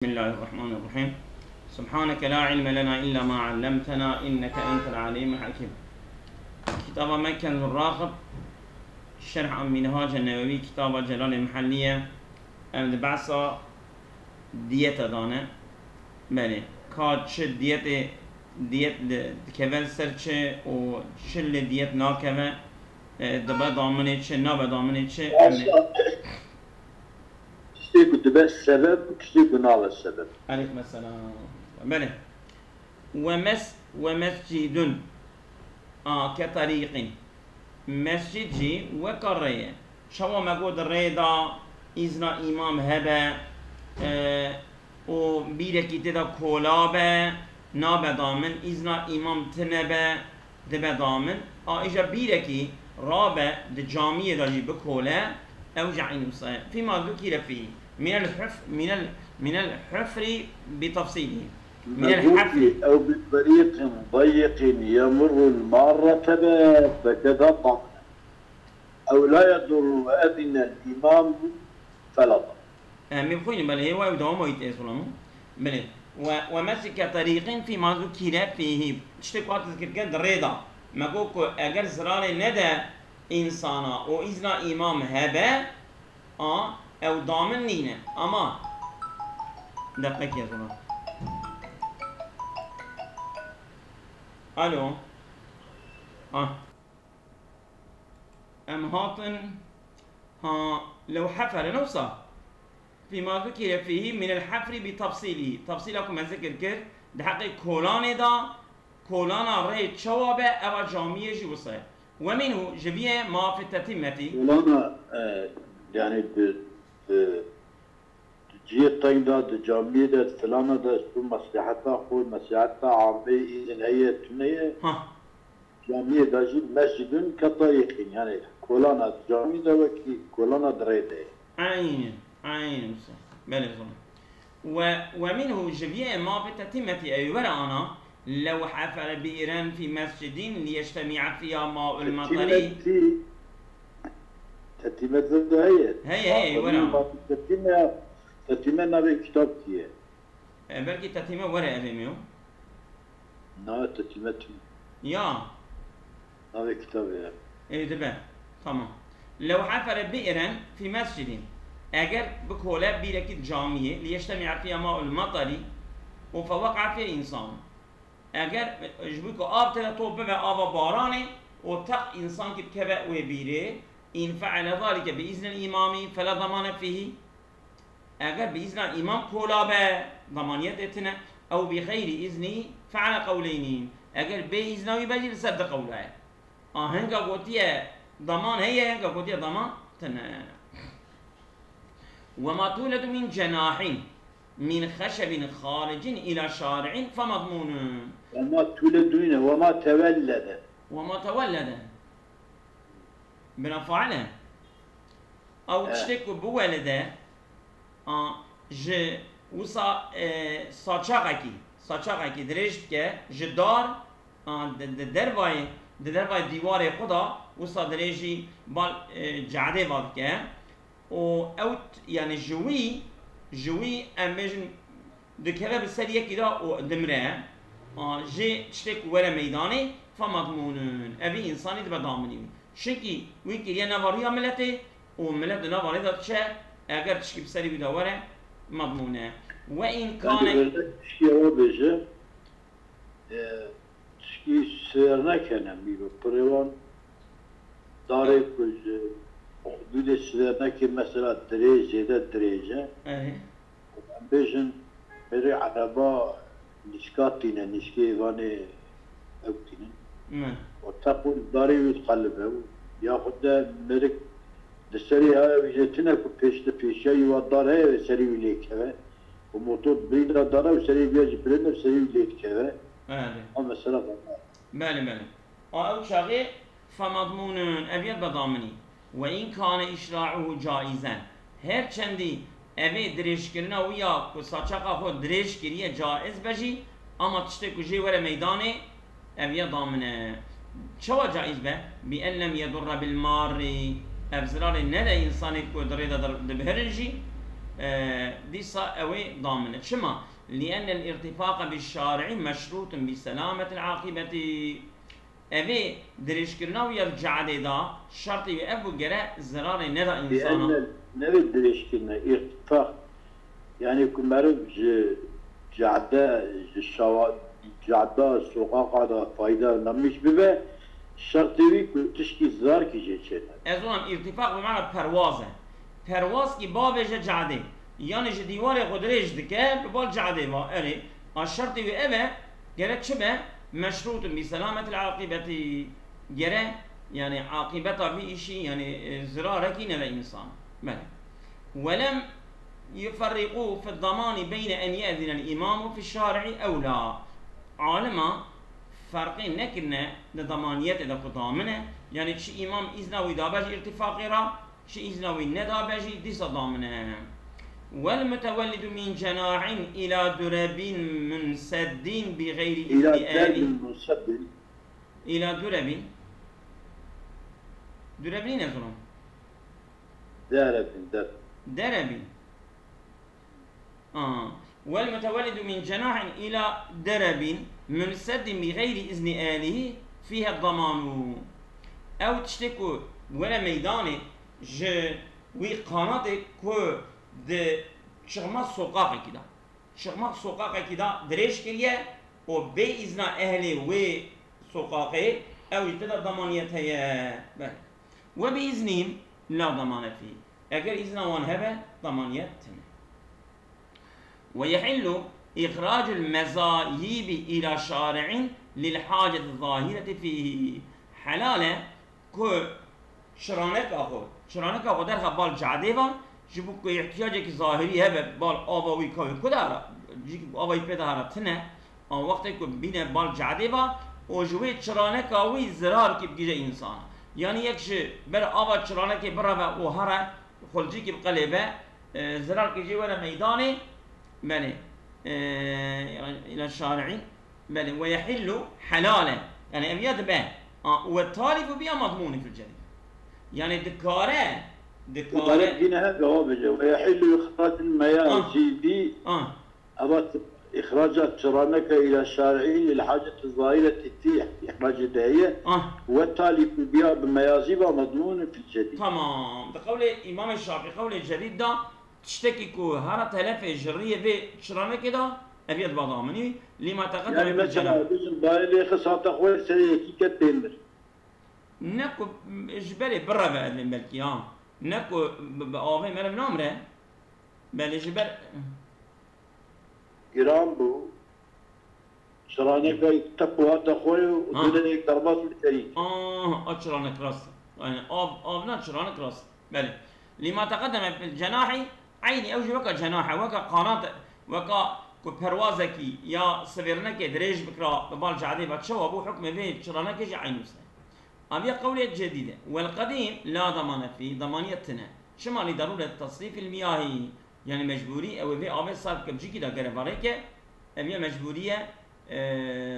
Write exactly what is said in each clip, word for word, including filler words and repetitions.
بسم الله الرحمن الرحيم. سبحانك لا علم لنا إلا ما علمتنا إنك أنت العليم الحكيم. Kitaba me Kenzur Raxib, Şerh an Minhac Newewî, kitaba Celalê Mihellî ye. Em di behsa diyete de ne. Belê, ka çi diyetê, diyet di, dikeve ser çi û çi li diyet nakeve, e, dibe daminê çi, nabe daminê çi, em ê Tiştê ku dibe sebeb û tiştê ku nabe sebeb. Aleykum selam. Belê. Ve mes-, ve mescidun. A, ke tarîqin. Mescid jî weka rê ye. Çawa me got rê de îzna îmam hebe, e, û bîrekî tê de kola be, nabe damin, îzna îmam tine be, dibe damin. A, îja bîrekî rabe di camiyê de jî bikole, ew jî eynî wisa ye. Fîma zukîre fî. Minel huf-, minel, minel hufrî bi tefsîlî. Minel hufrî. Ew bi tariqin dayiqin yemurrul marrete be, fekeda damin. Ew la yedurru ve edinel îmam fela damin. Em ê bixwînin, belê, hê wa ew dewama wî tê, Sulam. Belê. Ve, ve mesike tarîqin fî ma zukîre fîhî. Tiştê ku hat zikir kirin di rê de. Me got ku eger zirarê nede însana û îzna îmam hebe, a, ew damin nîne. Ama, deqekê, Sulam. Alo. Ah. Em hatin, ha, lew hefere, ne wisa? Fîma zukîre fîhî minel hefrî bi tefsîlî. Tefsîla ku me zikir kir, di heqê kolanê de, kolana rê çawa be, eva camiyê jî wisa ye. Ve minhu, ji vî ye ma fi tetimmetî. Kolana, e, yani di, di, di cihê teng de, di camiyê de, di filana de, ji bo mesleheta xwe, mesleheta ameyê, îzin heye, tune ye. Ha. Camiyê de jî mescidun ke tarîqîn, yani kolana camî de wekî kolana di rê de ye. Eynî, eynî wisa. Belê, zanim. Ve, ve minhu, ji vî ye ma bi tetimmetî ew were ana, lew hefere bi'ren fî mescidin liyeçtemi'a fîha ma'ul matari. Tetimmetî, tetimmet de heye. Heye, heye, were ana. Tetimmet, tetimmet navê kitap diye. E, belkî tetîme were evê me yo. Navê tetîme tune. Ya. Navê kitabê ye. Ê, dibe. Tamam. Lew hefere bi'ren fî mescidin. Eger bikole bîrekî camiyê, liyeçtemi'a fîha ma'ul matari û feweqa fîha însan. Eger, e, ji bo ku av tê de top bibe ava baranê û teq însankî bikeve wê bîrê, in fe'ele zalike bi iznil îmamî fela damane fîhî. Eger bi îzna îmam kola be, damaniyetê tine, ew bi xeyrî îznî fe'le qewleynî. Eger bê îzna wî be jî li ser di qewla ye. A hinga gotiye daman heye, hinga gotiye daman tine. Wema tuledu min cenahîn, min xeşebin xaricin ila şari'in femadmûnun. Wema tuledu nîne, wema tewellede. Wema tewellede. Bina faile. Ew tiştê ku biwelide, a, ji wisa, e, saçaxekî, saçaxekî dirêj dike, ji dar, a, di, di dervayê, di dervayê dîwarê xwe de wisa dirêjî bal, e, cadê va dike. Û ew t-, yani ji wî, ji wî em bêjin, dikeve bi ser yekî de û dimire. A, jê tiştê ku were meydanê, fe madmûnun. Evî însanî dibe daminî wî. Çimkî wî kiriye nava rûya miletê û milet di nava rê de diçe, eger tişkî bi serî wî de were, madmûn e. We in kane. Tişkî ew bêje, e, tişkî sêr nekene mîro. Pirê wan darê ku ji hudûdê sêr neke, mesela dirêj, zêde dirêj e. Erê. Em bêjin, berê ereba nîşka tîne, nîşkê vanê ew tînin. Me. O teqûn darê wî diqelibe û yaxud de mirik di serê haya wî jê tine ku pêşte pêşiya wî wa dar heye ve serê wî lê keve. Û motor birînda dara û serê wî ya jî birêne û serê wî lê dikeve. Erê. A mesela vana. Belê, belê. A ew çaxê Femadmûnun, ev yet be daminî. Ve in kane îşra'uhu caizen. Her çendî evê dirêjkirina wî ya ku saçaqa xwe dirêj kiriye caiz be jî, ama tiştê ku jê were meydanê, ev ya damin e. Çawa caiz be? Bi en lem yedurre bil marri. Ev zirarê nede însanê ku di rê de dir-, dibihirin jî. e, dîsa ew ê damine. Çima? لأن الارتفاق بالشارع مشروط بسلامة العاقبة. Evê dirêjkirina wî ya cadê da, şertê wî ev bû gere zirarê neda însana. Lîenne nevê dirêjkirine, îrtifaq. Yani ku meriv ji cade, ji şawa-, cada, soqaqa da fayda namîş bibe, şertê wî ku tişkî zirarkî jê çêne. Ez wan îrtifaq bi mana perwaz e. Perwaz kî bavêje cadê. Yani ji dîwarê xwe dirêj dike, bi bal cadê va. Erê, a şertê wî ev e, gere çi be? Meşrûtun bi selametil aqîbetî. Gere, yani aqîbeta vî îşî, yani, e, zirarekî nebe însan. Belê. Welem yuferriqû fi damani beyne en ye'zinel îmamu fi şari'i ew la. Alima ferqê nekirine di damaniyetê de ku damine, yani çi îmam îzna wî dabe ji îrtifaqê ra, çi îzna wî nedabe jî dîsa damine. Wel mutevellidu min cenahîn ila durebin munseddin bi geyri îzni ehlî. Ila derbin munseddin. Îla durebîn. Durebîn ne zilam? Derebîn, der. Derebîn. Aa. Wel mutevellidu min cenahin îla derebîn munseddin bi geyri îzni ehlî fîhe damanu. Ew tiştê ku were meydanê ji wî qanatê ku di çixma soqaqekî de. Çixmaq soqaqekî da dirêj kiriye û bê îzna ehlê wê soqaqê ew jî tê de damaniyet heye. Belê. Ve bi îznîm la damane fî. Eger îzna wan hebe, damaniyet tine. Ve yehillu îxracul mezayîbi îla şari'in lil haceti zahireti fîhî. Helal e ku çiraneka xwe, çiraneka xwe derxe bal cadê ve, ji bo ku îhtiyacekî zahirî hebe, bal ava wî ka wî ku de hera, cîkî ku ava wî pê de hera tine, a wextê ku bîne bal cadê ve û ji wê çiraneka wî zirarkî bigihîje însana. Yanî yek ji ber ava çiranekê bireve û here xulcîkî bi qelê be, e, zirarkî jê were meydanê, belê, e, îla şari'î. Belê, ve yehillu helal e. Yani ev ya dibe. A, ve talifu biha madmûnî fil cedîd. Yani dikare, dikare. Dikare yine hep cevap verecek. Ve yehillu ihracul meyazîbi. Ah. Evat ihraca çiraneke ila şari'î lil haceti zahireti fî ihracı deye. Ah. Ve talifu biha bi meyazîba madmûnî fil cedîd. Tamam. Di qewlê Îmamê Şafî qewlê cedîd da Tiştekî ku hera telefê ji riyê vê çiranekê de, ev yê dibe daminî, lîma teqedeme. Yani mesela, bêjin bayê lê xist hate xwe serê yekî ket pê mir. Ne ku ji berê bireve evê belkî, ha. Ne ku bi, bi avê meriv namire. Belê ji ber. Giran bû. Çiraneke tep û hate xwe û Ha. Dilê kermas û serî. Ah, a çiranek rast. Yani av, av na çiranek rast. Belê. Lîma teqedeme fil cenahî eynî ew jî weka cenah e, weka qanat e, weka ku perwazekî ya sivêrinekê dirêj bikira bi bal cadê ve çawa bû, hukmê vê çiranekê jî eynû se. Aviya qewlê cedîd e. Wel qedîm la damane fî, damaniyet tine. Çima lî darûret tasrîfil miyahî. Yani mecbûrî ew ê vê avê sarf ke bi cîkî de gere varêke, ev ya mecbûrî ye, e,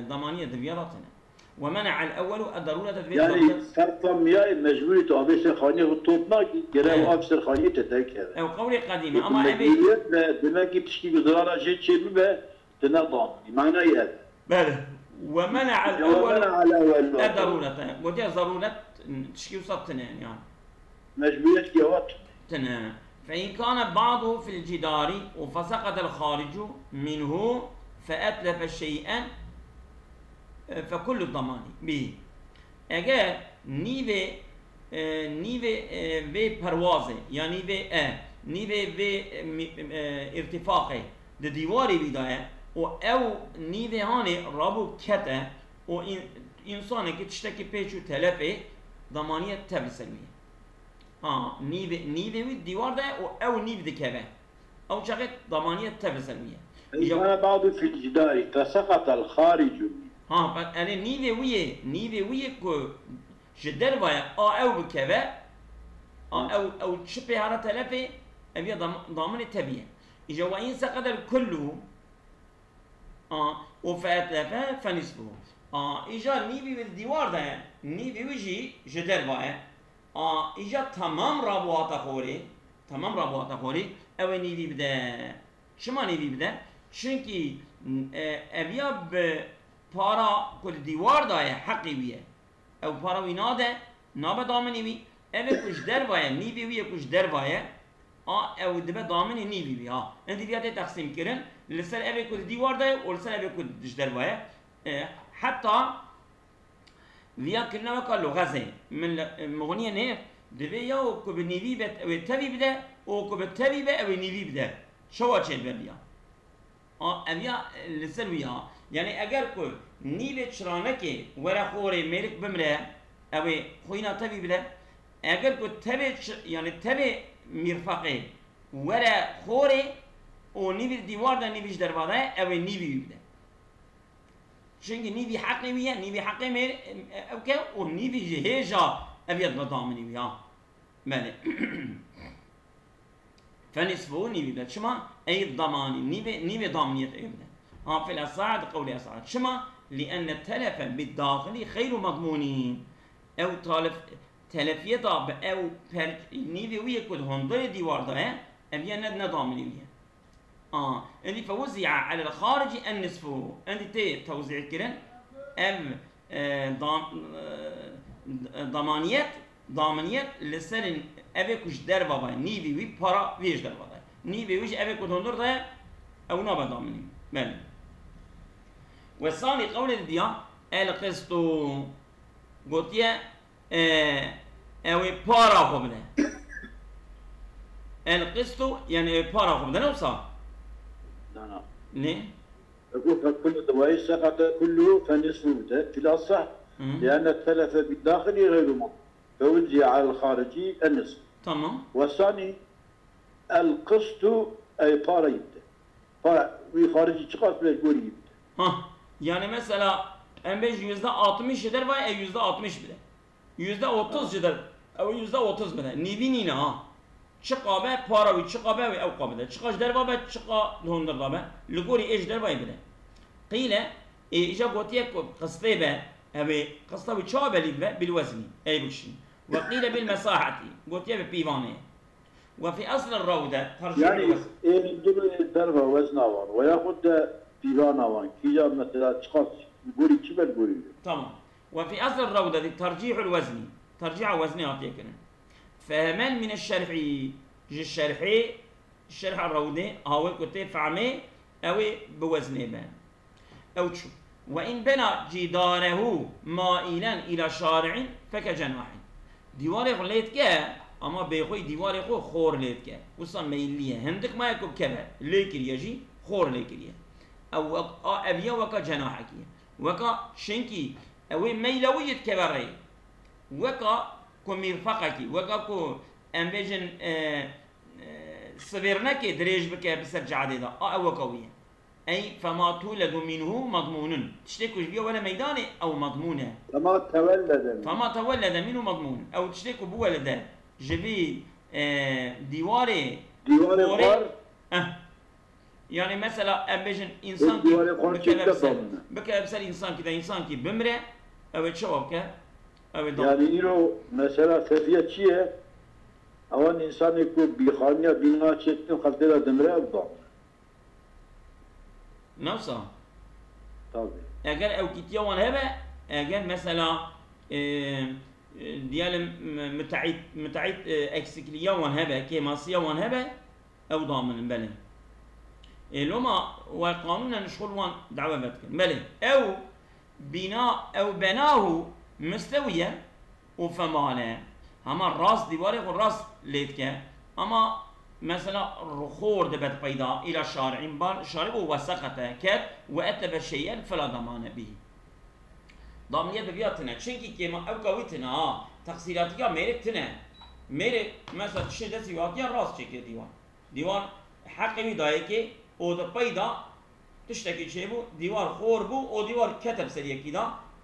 damaniyê di viya de tine. Ve mene'el ewwelu ed darûrete divê Yani sarfa miyayê mecbûrî tu avê ser xaniyê xwe top nakî, gere ew av ser xaniyê te derkeve. Ew qewlê qedîm e, ama ev ê Mecbûriyet ve demek ki tişkî ku zirara jê çê bibe, tu ne damî. Manayê ev. Belê. Ve mene'el ewwelu ed darûrete. Gotiye zarûret tişkî wisa tine yani. Mecbûriyet ki ewa tune. Tine. Fe in kâne ba'duhu fil cidari û feseqatel xaricu minhu fe etlefe şey'en, e, fe kullu damani bî. Eger nîvê, e, nîvê, e, vê perwazê, ya nîvê e, nîvê vê, e, mi-, e, îrtifaqê di dîwarê wî de ye û ew nîvê hanê rabû kete û în-, însanekî tiştekî pê çû telefê, damaniyê tev li ser wî ye. Ha, nîvê, nîvê wî dîwar de ye û ew nîv dikeve. Ew çaxê damaniyê tev li ser wî ye. Îja Kana ba'du fil cidari, feseqatel xaricu. Ha, be-, erê nîvê wî yê, nîvê wî yê ku ji derve ye, a ew bikeve, a Ha. ew, ew çi pê hara telefê, ev ya dam-, daminê tevî ye. Îja ve in seqedel kullu, A, û fe etlefe fe nisfuhu. A, îja nîvî wî di dîwar de ye, nîvî wî jî ji derve ye. A, îja temam rabû hate xorê, Temam rabû hate xorî, ew ê nîvî bide. Çima nîvî bide? Çimkî, e, eviya bi para ku di dîwar de ye, heqê wî ye. Ew para wî nade, nabe daminî wî. Ev ê ku ji derva ye, nîvê wî yê ku ji derva ye, a, ew dibe daminê nîvî wî, ha. Êdî viya tê teqsîmkirin, li ser ev ê ku di dîwar de ye û li ser ev ê ku ji derva ye. E, heta viya kirine weka luxezê. Min li, e, Muxniyê nêr, divê ya ku bi nîvî be, wê tevî bide û ku bi tevî be, ew ê nîvî bide. Çawa çêdibe viya? A, ev ya, e, li ser wî ya. Yanî eger ku nîvê çiranekê were xorê, mêrik bimre, ew ê xwîna tevî bide. Eger ku tevê çi-, yanî tevê mîrfeqê were xorê û nîvî dîwar de, nîvî ji derva de ye, ew ê nîvî wî bide. Çimkî nîvî heqê wî ye, nîvî heqê mêr-, ew ke û nîvî jî hêja ev ya dibe daminî wî ya. Belê. Fenisfuhu nîvî bide. Çima? Ey damanî. Nîvê, nîvê daminiyet ê bide. Ha, fil esah, di qewlê esah. Çima? Li enne telefe bid daxilî xeyru madmûnî. Ew talif-, telefiyeta bi ew per-, nîvê wî yê ku di hundirê dîwar de ye, ev ye ne, ne daminî wî ye. A, êdî fewuzî'a alel xaricî en nisfu. Êdî tê tewzî kirin. Ev, e, dam-, e, damaniyet, daminiyet li serên ev ê ku ji derva ve, nîvî wî para vê ji derva de. Nîvê wî ji ev ê ku di hundir de ye, ew nabe daminî. Belê. Ve sanî qewlê didiya, el qistu. Gotiye, e, ew ê para xwe bide. El qistu, yani ew ê para xwe bide, ne wisa? Na, na. Ne? Eku fe kullu, divayî seqete kullu fe nisfu bide. Fil asah, Hı. Lianne telefe bi daxilî xeyru mad. Fe wuzî al xaricî en nisf. Tamam. Ve sanî, el qistu ey para yî bide. Para, wî xaricî çiqas bide, gorî yî bide. Ha, yani mesela, em bêjin yüzde altmış ji derva ye, ew yüzde altmış bide. Yüzde otuz Ha. ji der-, ew yüzde otuz bide. Nîvî nîne ha. Çiqa be, para wî çiqa be, wê ew qa bide. Çiqa ji derva be, çiqa li hundir da be. Li gorî ê ji derva yê bide. Qîle, ê îja gotiye ku qistê be, ew ê qista wî çawa belî bibe? Bil weznî, ey bikişîn. Ve qîle bil mesaheti, gotiye bi pîvanê. Ve fî eslî rewde tercîhul Yani, wezn. Ê li derva wezna wan, ve yaxud de pîvana wan, kîja mesela çiqas gorî çi ber gorî? Tamam. Ve fî eslî rewde di tercîhul weznî. Tercîha weznê hatiye kirin. Fehmen mine şerhî, ji şerhê, şerha rewdê, hawê ku tê fehmê, ew ê bi weznê be. Ew çû. Ve in bena cîdarehu mailen îla şari'in feke cenahin. Dîwarê xwe lê dike, ama bêxwî dîwarê xwe xor lê dike. Wisa meylî ye. Hindik maye ku bikeve. Lê kiriye jî, xor lê kiriye. Ew wek-, a, ev ye weka cenahekî ye. Weka, çinkî ew ê meyla wî jî dikeve rê. Weka ku mîrfeqekî, weka ku em bêjin, e, e, sivêrnekê dirêj bike bi ser cadê de. A, ew weka wî ye. Ey fema tuledu minhu madmunun. Tiştê ku ji vî were meydanê ew madmun e. Fema tewellede minhu. Fema tewellede minhu madmun. Ew tiştê ku biwelide ji vî, e, dîwarê Dîwarê xor. Xor. Eh. Yani mesela em bêjin însan ki bikeve ser, bikeve ser însan ki de însan ki bimre, ew ê çawa bike? Ew ê da. Yani îro mesela seviye çi ye? Ewan însanê ku bîxaniya bîna çêtin xeltê de dimre ew da. Newsa? Tabii. Eger ew kîtiya wan hebe, eger mesela, e, e, diyelim, m-, müteahhit, müteahhit, e, eksikliya wan hebe, kêmasiya wan hebe, ew daminin, belê. E, loma we qanûnen ji xwe li wan dawe vedikin. Belê, ew bîna, ew benahu mistewiye, û female. Hema rast dîwarê xwe rast lê dike. Ama mesela xor dibe di peyda îla şari'in bar şari û weseqete ket ve etebe şey'en fela damane bihî. Damniyet bi viya tine. Çinkî kêma ewka wî tine ha. Teqsîratika mêrik tine. Mêrik mesela tiştê destî wî hatiye rast çêkiriye dîwan. Dîwar heqê wî dayê kê û di pey de tiştekî çêbû, dîwar xor bû û dîwar kete bi ser yekî de,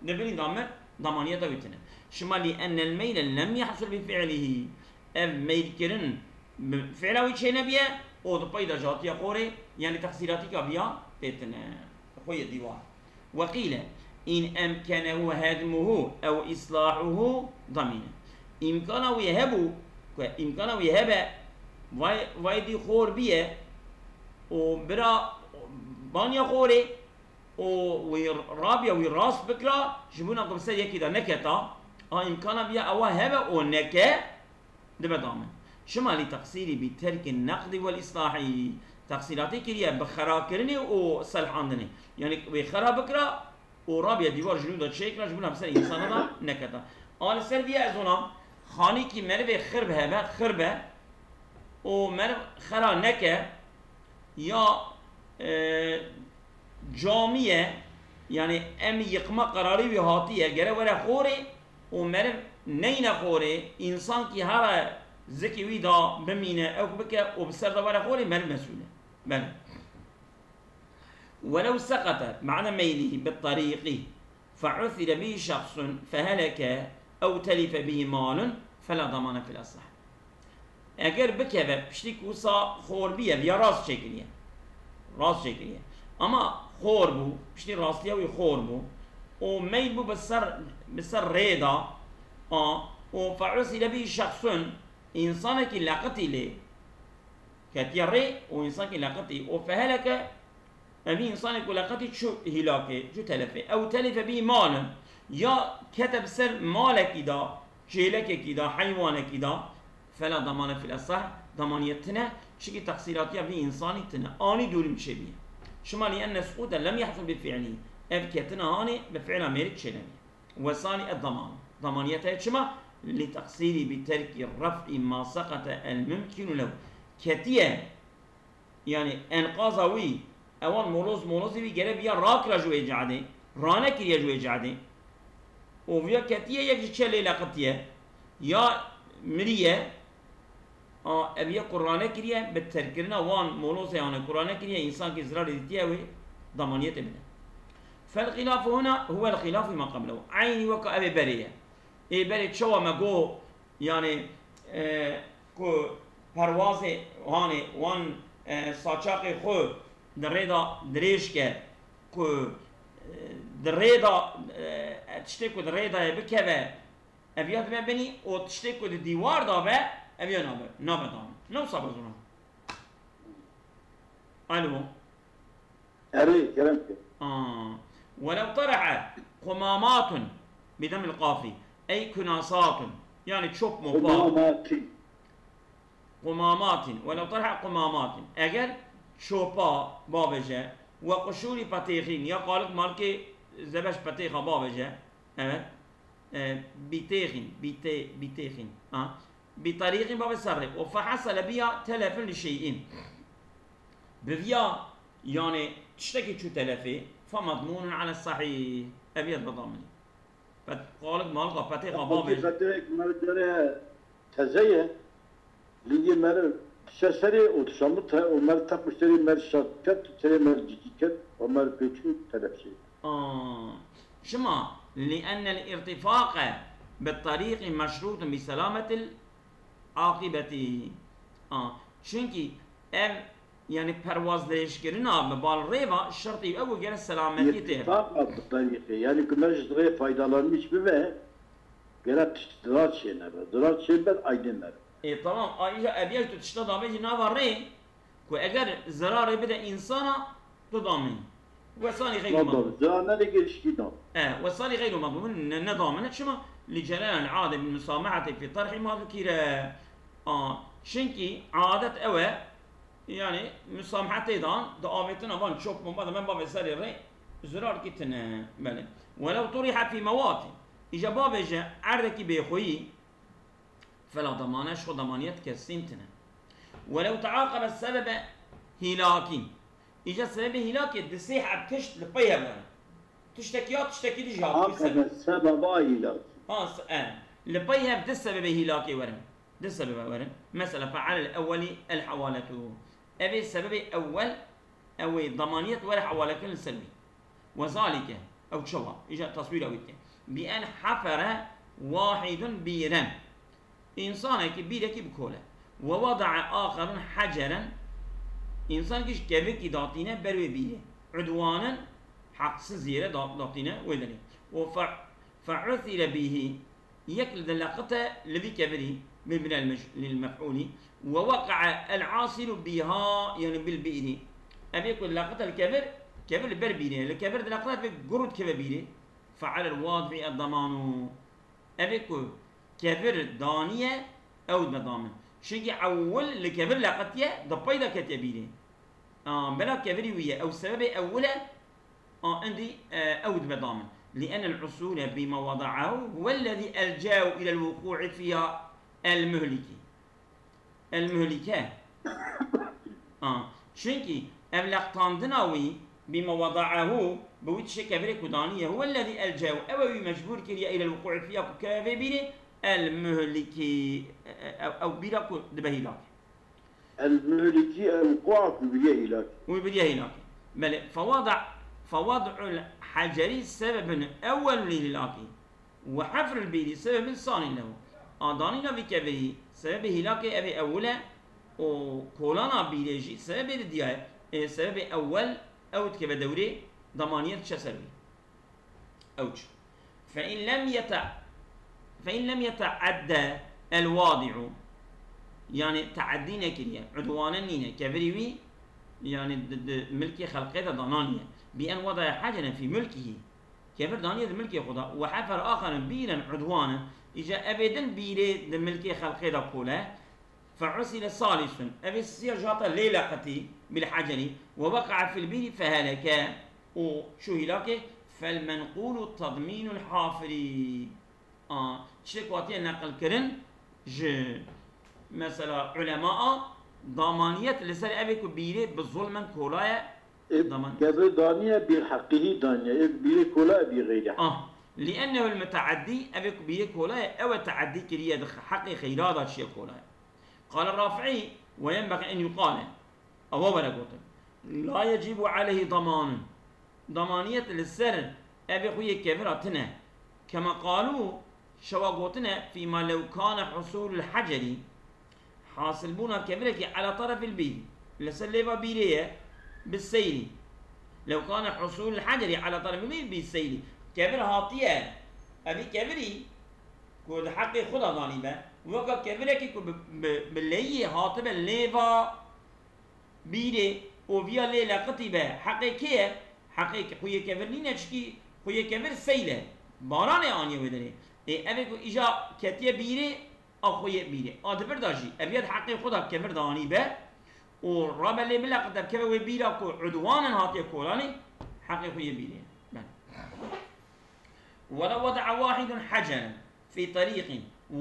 di binî de mir, damaniyeta wî tine. Şima lî ennel meyle lem yehsul bi fi'lihî. Ev meylkirin bi fi'la wî çênebiye û di pey de ji hatiye xorê, yanî teqsîratîka viya tê tine. Xwe yê dîwar. Ve qîle, in emkenehu hedmuhu ew islahuhu damîne. Îmkana wî hebû, ku îmkana wî hebe, Vay, vay dî xor bîye û bira baniya xorê û wî rabiya wî rast bikira, ji bona ku bi ser yekî de neketa, a îmkana viya ewa hebe û neke, dibe damin. Çima lî teqsîrî bi terkî neqdî wel îslahî, teqsîratê kiriye bi xerakirinê û selhandinê. Yanî wê xera bikira û rabiya dîwar ji nû de çêkira, ji bona bi ser însana de neketa. A li ser viya ez ona, xanîkî merivê xirb hebe, xirbe û meriv xera neke ya, e, camî ye, yanî em yıkma qerarî wî hatiye, gere were xorê û meriv neyne xorê, însankî here zikî wî da bimîne, ew bike û bi ser de were xorê, meriv mesûl e. Belê. ولو سقط بعد ميله بالطريق فعثر به شخص فهلك أو تلف به مال فلا ضمان في الأصح. Eger bikeve, piştî ku wisa xor bîye, viya rast çêkiriye. Rast çêkiriye. Ama xor bû, piştî rastiya wî xor bû. Û meyl bû bi ser, bi ser rê da, a, û fe'usîle bî şexsun, însanekî leqitî lê ketiye rê û însankî leqitî. Û feheleke, Evî însanê ku leqetî çû hîlakê, çû telefê. Ew telife bî malin. Ya kete bi ser malekî da, çêlekekî da, heywanekî da, fela damane fil esah, damaniyet tine, çikî teqsîratiya vî însanî tine. Anî dûrim çêbîye. Çima li enne suqûte lem yehsul bi fi'lî. Ev ketina hanê bi fi'la mêrik çênebî. Wesalî ed daman. Damaniyet heye çima? Li teqsîrî bi terkî ref'î ma seqete el mumkinu lew. Ketiye Yanî enqaza wî, ewan moloz molozê wî gere viya rakira ji wê cadê, ranekiriye ji wê cadê. Û viya ketiye yek ji çelê leqitiye, ya miriye, a, ev yek ku ranekiriye, bi terkirina wan molozê hane ku ranekiriye, însankî zirarê dîtiye wê damaniyetê bide. Fel xîlafu huna huwel xîlafu ma qeblehu. Eynî weka ev ê berê ye. Ê berê çawa me got, Yanî, e, ku perwazê hanê wan, e, saçaxê xwe di rê de dirêj ke, ku, e, di rê de, e, tiştê ku di rê de ye bikeve, ev ya dibe binî û tiştê ku di dîwar de be, ev ya nabe, nabe dan. Ne wisa be zûna. Alo. Erê, kerem ke. Aa. Welew terehe qumamatun bi demil qafi, ey kunasatun. Yanî çop mopa. Qumamatin. Qumamatin. Welew terehe qumamatin. Eger çopa bavêje, we quşûrî petêxîn, ya qalik malikê zebeş petêxa bavêje. Evet. E, bitêxîn, bitê-, bitêxîn. Ha. Bi terîqî bavê serrê. Û fehesele biya telefin li şey'in. Bi viya, yanî tiştekî çû telefê, fe medmûnun ale sahîh. Ev yet bi daminî. Pet-, qalik malika petêxa bavê. Hakîqetê me dere teze ye. Lingê me re şe serê û dişamû te û me re teq û serê me re şart ket û serê me re cîkî ket û me re pê çû telef çê. Aa, çima? Li ennel irtifaqe bi terîqî meşrûtun bi selametil aqîbetî. A, çunkî ev, yanî perwaz dirêjkirina bi bal rê ve şertî ew û gere selametî tê. Îrtifaq bi terîqê, yanî ku me ji rê faydalanmîş bibe, gere tişt dirar çê nebe. Dirar çê ber aydê nebe. Ê, tamam, a, îja ev ya tu tişta dabêjî nava rê, Ku eger zerarê bide însana, tu damî. Wesalî xeyr Madem madem. Zerar nedike şikî dam. E, wesalî xeyr madem. Ne, ne damine çima? Li celal ade bil musamahatê fi tarhi ma zukire. A, çinkî adet ew e, yani musamahatê dan, di avêtina van çop bomba de me bavê serê rê zirar kitine. Belê. Welew turiha fi mewati. Îja bavêje erdekî bêxweyî, Fela damane, ji xwe damaniyet kesîn tine. Welew teaqebe sebebe hîlakî. Îca sebebê hîlakê di sê heb tişt li pey hev werin. Tiştekî ya tiştekî dî jî hat wî sebeb. Aqebe sebeba hîlakî. Ha, se-, e. Li pey hev di sebebê hîlakê werin. Di sebebe werin. Mesela fealel ewwelî el hewaletu. Ev ê sebebê ewwel, ew ê damaniyet were hewalekirin li ser wî. Wezalike, ew çawa? Îja taswîra wî dike. Bi en hefere wahidun bîren. Însanekî bîrekî bikole. We wedae axerun heceren. Însanekî ji kevikî datîne ber wê bîrê. Udwanen, heqsizî re da-, datîne wê derê. Û fe-, feusîre bîhî. Yek li dileqite li vî kevirî. مبنى المج-، للمفعول، ووقع العاصر بها، يعني بالبئر. Ev ê ku leqite li kevir, kevir li ber bîrê. Li kevir di leqite vê gur dikeve bîrê. فعلى الواضع الضمان. Ev ê ku kevir daniye, ew dibe damin. Çunkî ewil li kevir leqitiye, di pey de ketiye bîrê. A, bela kevirî wî ye. Ew sebebê ewil e, a, indî, e, ew dibe damin. لأن العصور بما وضعه هو الذي ألجأه إلى الوقوع فيها المهلك. المهلكة. A, çunkî ev leqtandina wî بما وضعه bi wî tiştê kevirê ku daniye, هو الذي ألجأه, ew e wî mecbûr kiriye إلى الوقوع فيها ku keve vê bîrê المهلك, e, e, ew, ew bîra ku dibe hîlak. المهلك الوقوع ku biriye hîlak. Wî biriye hîlak. Belê, فوضع، فوضع الحجر سبب أول للهلاك، وحفر البئر سبب ثاني له. A, danîna vî kevirî sebebê hîlakê ev ê ewil e û kolana bîrê jî sebebê didiya ye. Ê, sebebê ewel ew dikeve dewrê damaniyê diçe ser wî. Ew çi? فإن لم يتع-، فإن لم يتعد الواضع, yani teaddî nekiriye, udwane nîne, kevirî wî, yani di, di milkê xelqê de dananiye. بأن وضع حجرا في ملكه, kevir daniye di milkê xwe de, وحفر آخر بئرا عدوانا, îca evê din bîrê di milkê xelqê de kole, فعصر ثالث, ev ê sisiya ji hate lê leqitî بالحجر ووقع في البئر فهلك, û çû hîlakê, فالمنقول تضمين الحافر. A, tiştê ku hatiye neqilkirin ji, mesela, ulema a, damaniyet li ser ev ê ku bîrê bi zulmin kolaye, Ê, daman- kevir daniye bîr heqî hî daniye. Ê, bîrê kola e bîr xeyrî. Ah, لأنه المتعدي, ev ê ku bîrê kola ye, ew e teaddî kiriye di heqê xeyra de çiye kola ye. قال الرافعي: وينبغي أن يقال, ewa were gotin, لا يجب عليه ضمان. Damaniyet li ser ev ê xwe yê kevira tine. كما قالوا, şewa gotine, فيما لو كان حصول الحجر, hasilbûna kevirekî على طرف البئر, li ser lêva bîrê ye, بالسيل. لو كان حصول الحجر على طرف البئر بالسيل. Kevir hatiye, evî kevirî ku di heqê xwe de danî be, weka kevirekî ku bi, bi, bi leyî hatibe lêva bîrê û viya lê leqitî be, heqê kê ye? Heqê xwiyê kevir nîne, çikî xwiyê kevir seyl e. Baranê aniye wê derê. Ê, ev ê ku îja ketiye bîrê, a xwiyê bîrê. A di vir de jî, ev ya di heqê xwe de kevir de anî be û rabe lê bileqite bikeve wê bîra ku udwanen hatiye kolanê, heqê xwiyê bîrê. Ben. ولو وضع واحد حجرا في طريق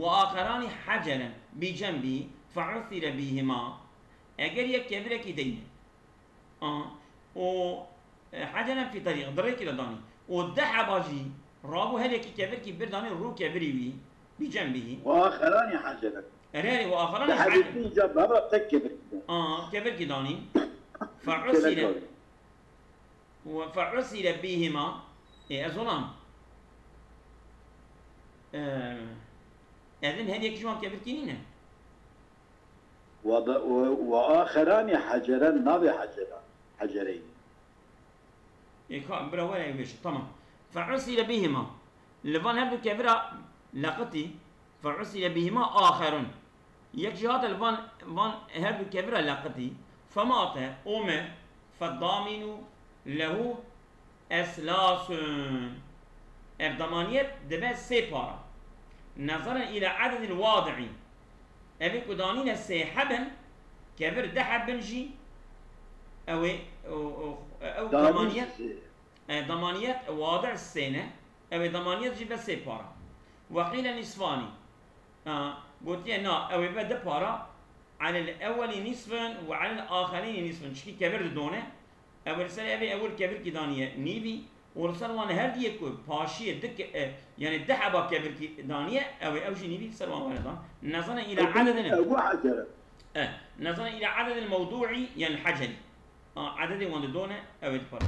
وآخران حجرا بجنبه فعثر بهما. Eger yek kevirekî deyne, a, û, e, حجرا في طريق, di rêkê de danî, û deh heba jî rabû her yekî kevirkî bir danî rû kevirî wî, بجنبه. وآخران حجرا. Erê, erê, وآخران حجرا. Di hebîtî ca baba tek kevirkî de. A, kevirkî danî. فعثر. Kelek danî. Ve fe'usire bîhima. Ê, ez olam. Ee, evin her yek ji wan kevirkî nîne. Ve be-, ve, ve aherani heceren navê hecera. Hecereyn. Ê, ka, bira were ew bêje. Tamam. Fe'usire bîhima. Li van her du kevira leqitî. Fe'usire bîhima aherun. Yek jî hate li van, van her du kevira leqitî. Femate, ome, feddamînu lehu eslasun. Ev damaniyet dibe sê para. Nezeran îla ededil wadi'î. Evê ku danîne sê heb in, kevir deh heb bin jî, ew ê, o, o, ew damaniyet, e, damaniyet wadi' sê ne, ew ê damaniyet jî be sê para. Ve qîle nisfanî. Ha, gotiye na, ew ê be du para, alel ewwelî nisfun ve alel axerînî nisfun. Çikî kevir di done, ew ê li ser ev ê ewil kevirkî daniye nîvî, û li ser wan her diyê ku paşiyê di ke-, e, yani di heba kevirkî daniye, ew ê ew jî nîvî li ser wan were dan. Nezane îla ededin. Ew bu hecere. E, nezane îla ededil mewdu'î, yani hecerî. A, ededê wan di done, ew ê di para.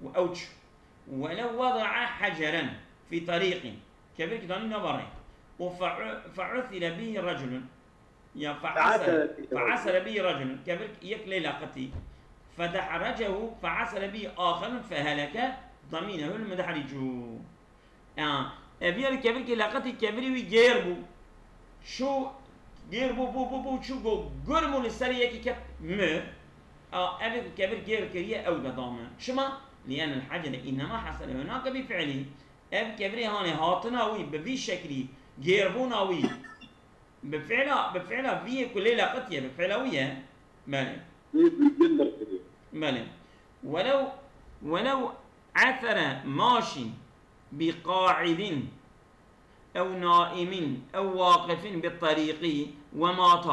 Ve ew çi? Welev weda'a heceren fî tarîqîn. Kevirkî danî nava rê. Û fe'u-, fe'usire bîhî reculun. Ya fe'asere, fe'asere bîhî reculun. Kevir yek lê leqitî. Fedehrecahu fe'asere bîhî axerun feheleke damînehul mudehricu. Ya, ev ya li kevirkî leqitî kevirî wî gêr bû. Şû Gêr bû, bû, bû, bû, çû go gurm û li ser yekî ket mi. A, evê ku kevir gêr kiriye, ew dibe damin. Çima? لأن الحجر إنما حصل هناك بفعله. Ev kevirê hanê hatina wî bi vî şeklî, gêrbûna wî, bi fi'la, bi fi'la vî yê ku lê leqitiye, bi fi'la wî ye. Belê. Wî gurgin derkiriye. Belê. ولو، ولو عثر ماش بقاعد أو نائم أو واقف بالطريق ومات.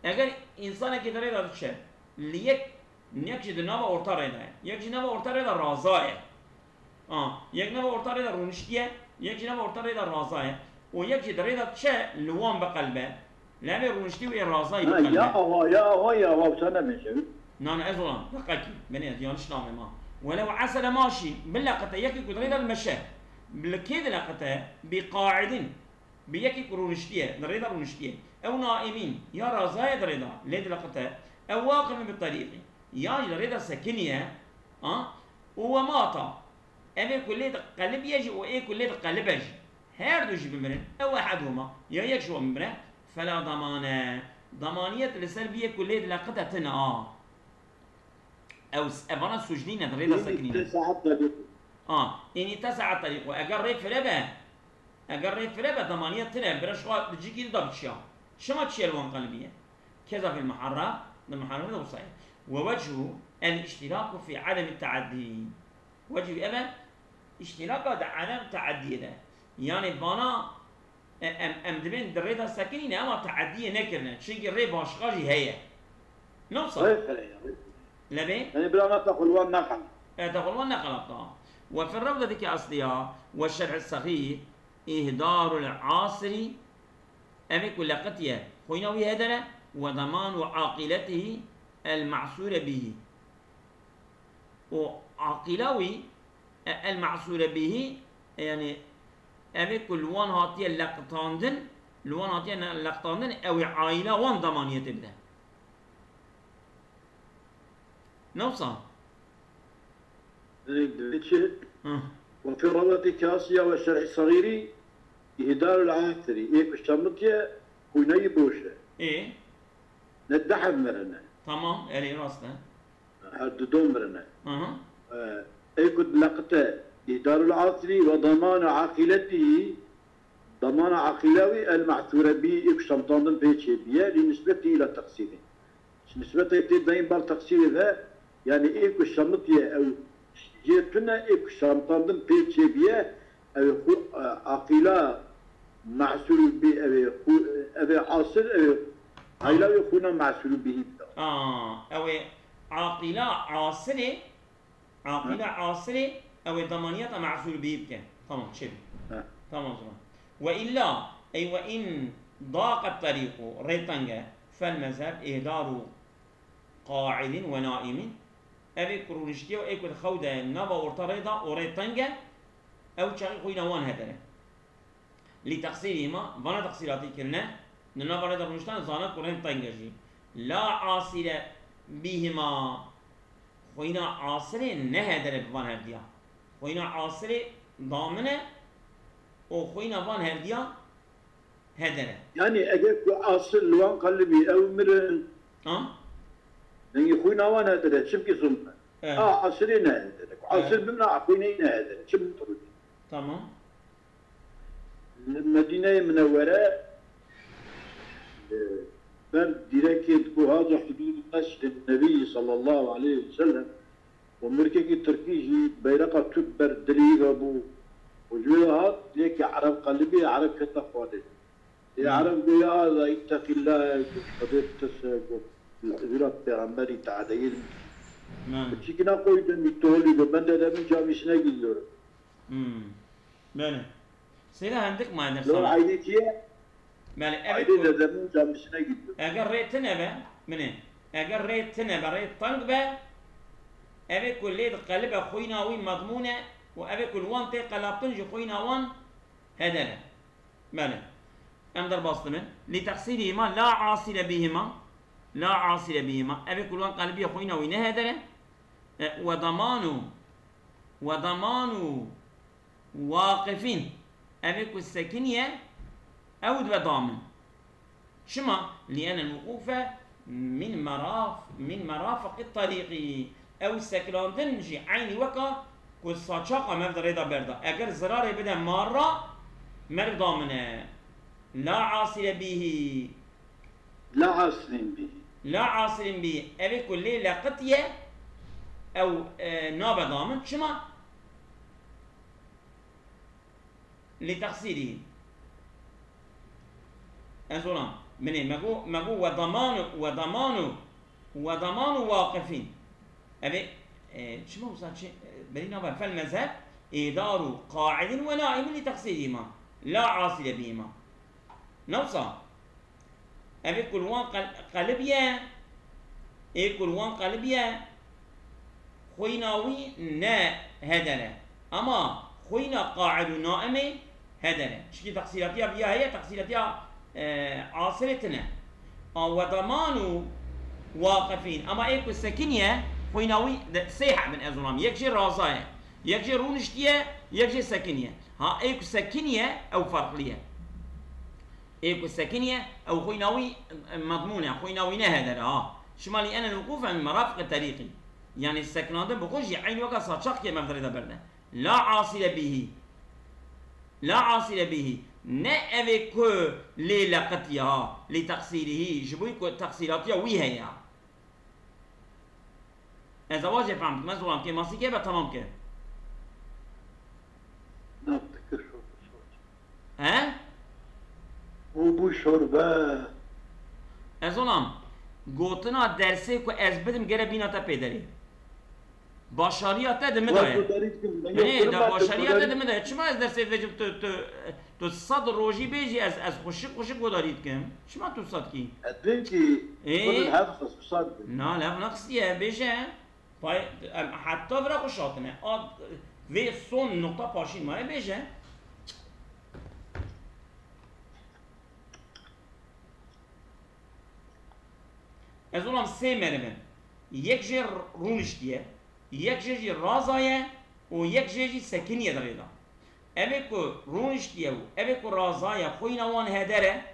Eger însanekî di rê de diçe, li yek, yek jî di nava orta rê de ye, yek jî nava orta rê de raza ye. A, yek nava orta rê de rûniştiye, yek jî nava orta rê de raza ye. Û yek jî di rê de diçe, li wan biqelbe. Lê evê rûniştî û ê razayî Ha, biqelbe. Ya awa, ya awa, ya awa, wisa nebêje. Na, na, ez olan, deqekî, benê ez yanlış navê ma. ولو عثر ماش, bileqite yekî ku di rê de dimeşe. Bi li kê dileqite? بقاعد. Bi yekî ku rûniştiye, li rê de rûniştiye. أو نائم, ya razaye di rê de, lê dileqite. أو واقف بالطريق, ya jî li rê de sekiniye, a, û ومات. Evê ku lê diqelibiye jî û ê ku lê diqelibe jî. Her du jî bimirin. أو أحدهما, ya yek ji wan bimire. فلا ضمان. Damaniyet li ser vî yê ku lê dileqite tine a. Ew s-, evana sûc nîne, di rê de sekinîne. Îni tesaet tariqu. A, îni tesaet tariqu. Eger rê fire be, eger rê fire be, damaniyet tine, bire ji xwe di cîkî di da biçiya. Çima çiye li wan qelibî ye? Keza fil muharra, di muharrem de wisa ye. ووجه الاشتراك في عدم التعدي. Wecî ev e, îştiraka di edem teediyê de. Yanî vana E, em, em dibên di rê de sekinîne, ema teediyê nekirine. Çimkî rê başqa jî heye. Ne wisa? Rê fire ye, rê fire. Lebê? Yanî bira me texulwan nexelata. E, texulwan nexelata. وفي الروضة كأصلها والشرح الصغير إهدار العاصر, evê ku leqitiye, xwîna wî hedere, وضمان عاقلته المعصور به. Û aqîla wî, e, el-me'sûre bihî, e, yanî evê ku li wan hatiye leqitandin, li wan hatiye ne-, leqitandin, ew ê aîla wan damaniyetê bide. Ne wisa? Divê, divê çi? Hı. وفي الروضة كأصلها والشرح الصغير إهدار العاصر. Ê ku şemitiye, xwîneyî boş e. Ê? Ne dehf mirine. Tamam, erê, rast e. Her du don mirine. Hı hı. E, ê ku dileqite إهدار العاصر وضمان عاقلته, damana aqîla wî المعصور به, ê ku şemtandin pê çêbîye, لنسبته إلى تقصيره. Ji nisbetê tê dayîn bar teqsîrê ve, yanî ê ku şemitiye ew jê tune, ê ku şemtandin pê çêbîye, ew ê xwe, e, aqîla me'sûr bî, ew ê xwe, ev ê asir, ew ê aîla wê xwîna me'sûr bihî bida. A, ew ê aqîla asirê, aqîla asirê, ew ê damaniyeta me'sûr bihî bike. Tamam, çê bî. He. Tamam o zaman. وإلا, ey وإن ضاق الطريق, rê teng e, فالمذهب إهدار قاعد ونائم, ev ê ku rûniştiye û ê ku di xew de nava orta rê de û rê teng e, ew çaxî xwîna wan hedere. لتقصيرهما, vana teqsîratî kirine, di nava rê de rûniştan zane ku rê teng e jî. لا عاصر بهما, xwîna asirê nehedere bi van hevdiya. Xwîna asirê damin e û xwîna van hevdiya hedere. Yanî eger ku asir li wan qelibî ew mirin, ha? Dengê xwîna wan hedere, çimkî zilm e. Evet. A asirê nehedere. Ku asir bimre, a xwîneyî nehedere. Çi bi Tamam. Li Medîneyê Minewwere, e, ber dîrekê digo haza hudûd Mescid Nebî sallallahu aleyhi ve sellem, û mirkekî tirkî jî beyreqa Türk ber dilê wî ve bû. Û ji wê ve hat, yekî Ereb qelibî, Ereb kete xwarê. Ê Ereb goya, "Aza, ittaqillah," got, "Xwedê bitirse," got, "Li huzûra Pêxemberî teadeyê." Got, "Çikî ne koydum, itolî," got, "Ben dedemin camisine gidiyorum." Hmm. Belê. Seyda, hindik ma eder sana. Aydê çi ye? Belê, evet. Aydê dedemin camisine gidiyorum. Eger rê tine be, min ê. Eger rê tine be, rê teng be, evê ku lê diqelibe xwîna wî medmûn e û evê ku li wan tê qelabtin jî xwîna wan heder e. Belê. Em derbas dibin. لتقصيرهما لا عاصر بهما. لا عاصر بهما. Evê ku li wan qelibiye xwîna wî neheder e. E, وضمان، وضمان واقف. Evê ku sekiniye, ew dibe damin. Çima? Lîene lwuqûfe min meraf-, min merafeqî terîqî. Ew sekinandin jî eynî weka ku saçaqa me di rê de berda. Eger zirarê bide marra, meriv damine. La asire bîhî. La asirîn bî. La asirîn bî. Evê ku lê leqitiye, ew, e, nabe damin. Çima? Li texsîrî. Ez olam. Binê, me got, me got we damanu, we damanu, we damanu waqifîn. Evê, e, çima wisa çi, e, berî nava fel mezheb, êdaru qaidin we naimîn li texsîrî ma. La asile bî ma. Ne wisa? Evê ku li wan qel-, qelibiye, ê ku li wan qelibiye, xwîna wî ne heder e. Ama xwîna qaid û naimê heder e. Çikî texsîlatiya viya heye, texsîlatiya, e, asirê tine. A wedaman û waqifîn. Ama ê ku sekiniye, xwîna wî de, sê hebin ez olam. Yek jê razaye, yek jê rûniştiye, yek jê sekiniye. Ha, ê ku sekiniye, ew ferqliye. Ê ku sekiniye, ew xwîna wî, e, medmûn e, xwîna wî ne heder e, ha. Şima lî ene lwuqûfe min merafiqê terîqî. Yanî sekinandin bi xwe jî eynî weka saçaxkê mevdirê de berde. La asîle bîhî. La asîle bîhî. Ne evê ku lê leqitiye, ha. Lî teqsîrîhî. Ji bo ku teqsîratiya wî heye, ha. Ez awa jê fehm dikim. Ez olam kêmasî ke be, temam ke. Na, dikir şor, şor. He? Û bû şor be. Ez olam, gotina dersê ku ez bidim gere bîna te pê derê. Başariya te di min de ye. Nê, da başariya te di min de ye. Çima ez dersê vecim tu, tu, Tu sed rojî bêjî ez, ez xweşik xweşik guhdarî dikim. Çima tu wisa dikî? Ez bêjî, Ê? Xwe li hev xist, wisa dikim. Na, li hev nexistiye, bêje. Pay, em heta vira xwe şatine. A, vê son nokta paşîn maye, bêje. Ez olam sê meriv in. Yek jê rûniştiye, yek jê jî razaye û yek jê jî sekiniye di rê de. Evê ku rûniştiye û evê ku razaye xwîna wan heder e,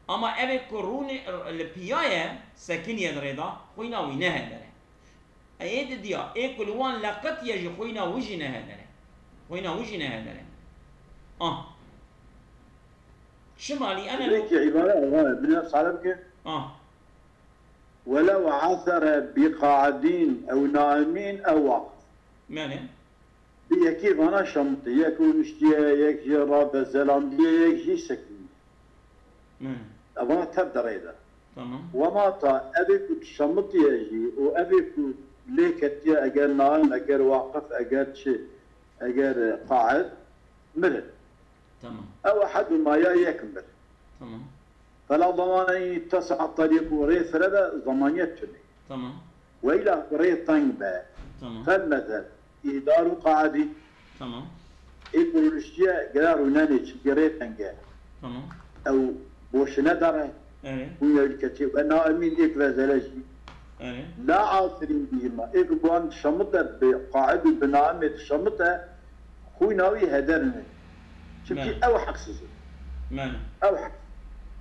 ama evê ku rûnî-, li piya ye, sekiniye di rê de, xwîna wî ne heder e. Ê didiya, ê ku li wan leqitiye jî xwîna wî jî ne heder e. Xwîna wî jî ne heder e. Ah. Çima lî ene Peki, îbare, min ya sare bike. Ah. Welew asere bi qaidîn ew naimîn ew waqif. Belê. Bi yekî vana şemitiye, yek rûniştiye, yek jê rabe zelandiye, yek jî sekiniye. Belê. Evana tev de rê de. Tamam. Wema ta evê ku şemitiye jî û evê ku lê ketiye, eger naim, eger waqif, eger çi, eger qaid, mirin. Tamam. Ew ehad û maya yek mir. Tamam. Fela damane î tesa terîq û rê fire de zamaniyet tune. Tamam. Weyla rê teng be. Tamam. Fel mezheb, îdar û qaidî. Tamam. Ê ku rûniştiye gere rûnenê, çimkî rê teng e. Tamam. Ew boşine dere. Evet. Hûn ew li ketê ve naimîn êk ve zele jî. Evet. La asirîn bîma. Ê ku bi wan dişemite, bi qaid û bi naimê dişemite, xwîna wî heder ne. Çimkî Belê. Ew heqsiz e. Belê. Ew heqsiz.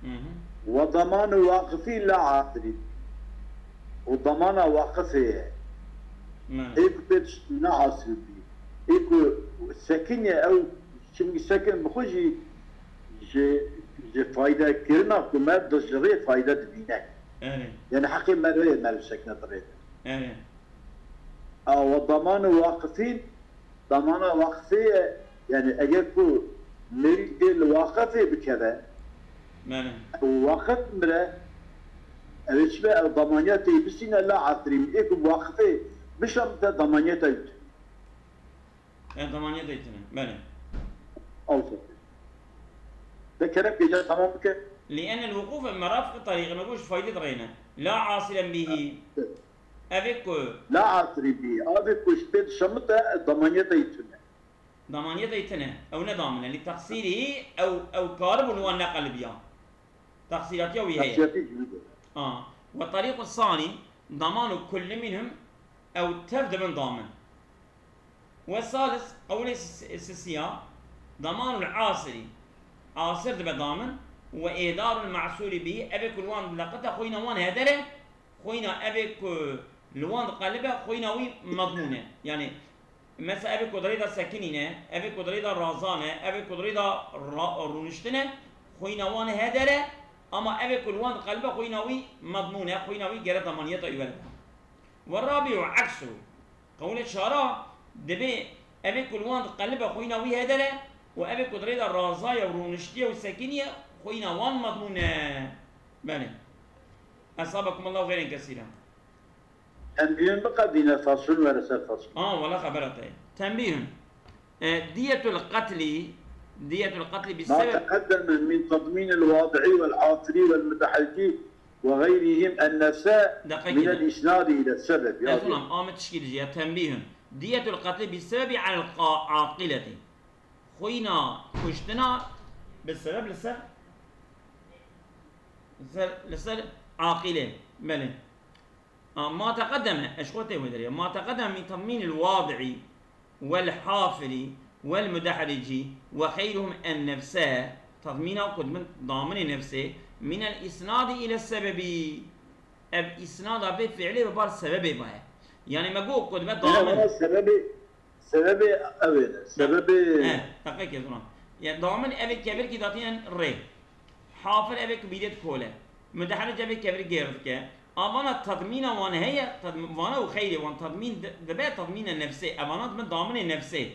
Hı hı. Ve daman û waqifî la asirî. Û damana waqifê ye. Belê. Ê ku pê diş-, ne asirî bî. Ê ku sekiniye ew, çimkî sekin bi xwe jî ji, ji fayde kirina ku me di ji rê fayde dibîne. Erê. Yani heqê me rê ye, meriv sekine di rê de. Erê. A, ve daman û waqifîn, damana waqifê ye, yani eger ku merî dê li waqifê bikeve, Belê. Ew waqif mire, ew ê çi be, ew damaniya tê bisîne la asirî, ê ku waqifê bişemite damaniya te wî tune. E, damaniya te wî tune, belê. Ew sor. Te kerem kê ca tamam bike. Li enel wuqûf merafiq tarîqê me goş fayde dirêne. La asilen bîhî. Evet. Evê ku La asirî bî. Avê ku ji pê dişemite, damaniyeta yî tune. Damaniyeta yî tune. Ew ne damine. Li teqsîrî ew, ew karibû li wan neqelibiya. Teqsîratiya wî heye. Teqsîratî jî wî be. A. Ve tarîqu sanî, damanu kulli minhum, ew tev dibin damin. Ve salis, qewlê s-, sisiya, damanul asirî. Asir dibe damin. Ve êdarul ma'sûrî bihî, evê ku li wan dileqite xwîna wan heder e, xwîna evê ku li wan diqelibe xwîna wî medmûn e. Yanî, mesela evê ku di rê de sekinîne, evê ku di rê de razane, evê ku di rê de ra-, rûniştine, xwîna wan heder e, ama evê ku li wan diqelibe xwîna wî medmûn e, xwîna wî gere damaniyeta wî were. Ve rabîu eksu. Qewlê çara, dibê evê ku li wan diqelibe xwîna wî heder e û evê ku di rê de razaye û rûniştiye û sekiniye xwîna wan medmûn e. Belê. Esabekumullahu xeyrên kesîra. Tenbîhun biqedîne faslun were ser faslun. Aa, wela xebera te ye. Tenbîhun. E, diyetul qetlî, diyetul qetlî bi sebeb. ما تقدم من تضمين الواضعي والحافري والمدحرجي وغيرهم النفس من الإسناد إلى السبب. Ez ulam, a min tişkî dijî, ya tenbîhun. Diyetul qetlî bi sebebi alel qa-, aqileti. Xwîna kuştina bi sebeb li ser, li ser, li ser aqilê. Belê. A, ma teqedeme, ez ji xwe tê wê derê. Ma teqedeme min tedmînil wadi'î wel hafirî wel mudehricî ve xeyrihum en nefse, tedmîna ku di bin daminê nefsê, minel îsnadî île sebebî. Ev îsnada vê fiilê bi bar sebebê ve ye. Yanî me got ku dibe damin. Sebebê, sebebê ew ê ne. Sebebê. Eh, deqekê zona. Yani damin evê kevirkî datînin rê. Hafir evê ku bîrê dikole. Mudehric evê kevir gêr dike. Avana tadmîna wan heye, tadm-, vana û xeyrê wan tadmîn di-, dibe tadmîna nefsê. Evana dibe daminê nefsê.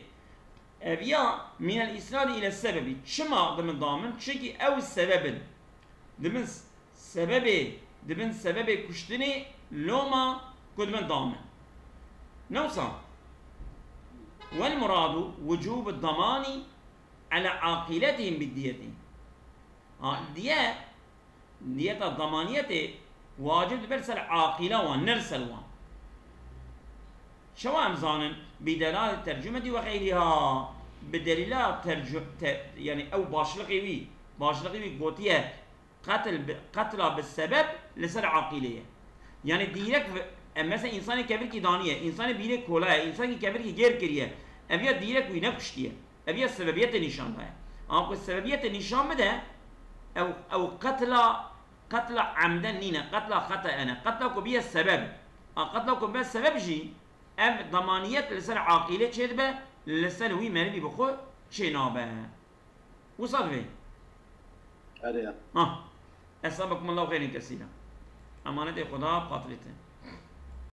Ev ya minel îsnadî île sebebî. Çima dimin damin? Çunkî ew sebebin. Dimin s-, sebebê, dibin sebebê kuştinê loma ku dimin damin. Ne wisa? Wel muradu wucûbu damanî ele aqiletihim bid diyetî. Ha, diye, diyeta damaniyetê wacib dibe li ser aqîla wan, ne li ser wan. Çawa em zanin? Bi delalet tercumetî ve xeyriha. Bi delîla tercu-, te-, yani ew başliqê wî, başliqê wî gotiye, qetl bi, qetla bi sebeb li ser aqîlê ye. Yani dîrek ve-, em mesela însanê kevirkî daniye, însanê bîrê kola ye, însankî kevirkî gêr kiriye. Ev ya dîrek wî nekuştiye. Ev ya sebebiyetê nîşan daye. Ama ku sebebiyetê nîşan bide, ew, ew qetla, qetla emden nîne, qetla xeta'e ne. Qetla ku biye sebeb. A qetla ku be sebeb jî, ev damaniyet li ser aqîlê çêdibe, li ser wî merivî bi xwe çênabe. Wisa divê. Erê ya. Ha. Esabekumullahu xeyrên kesîra. Emanetê Xweda patilîtin.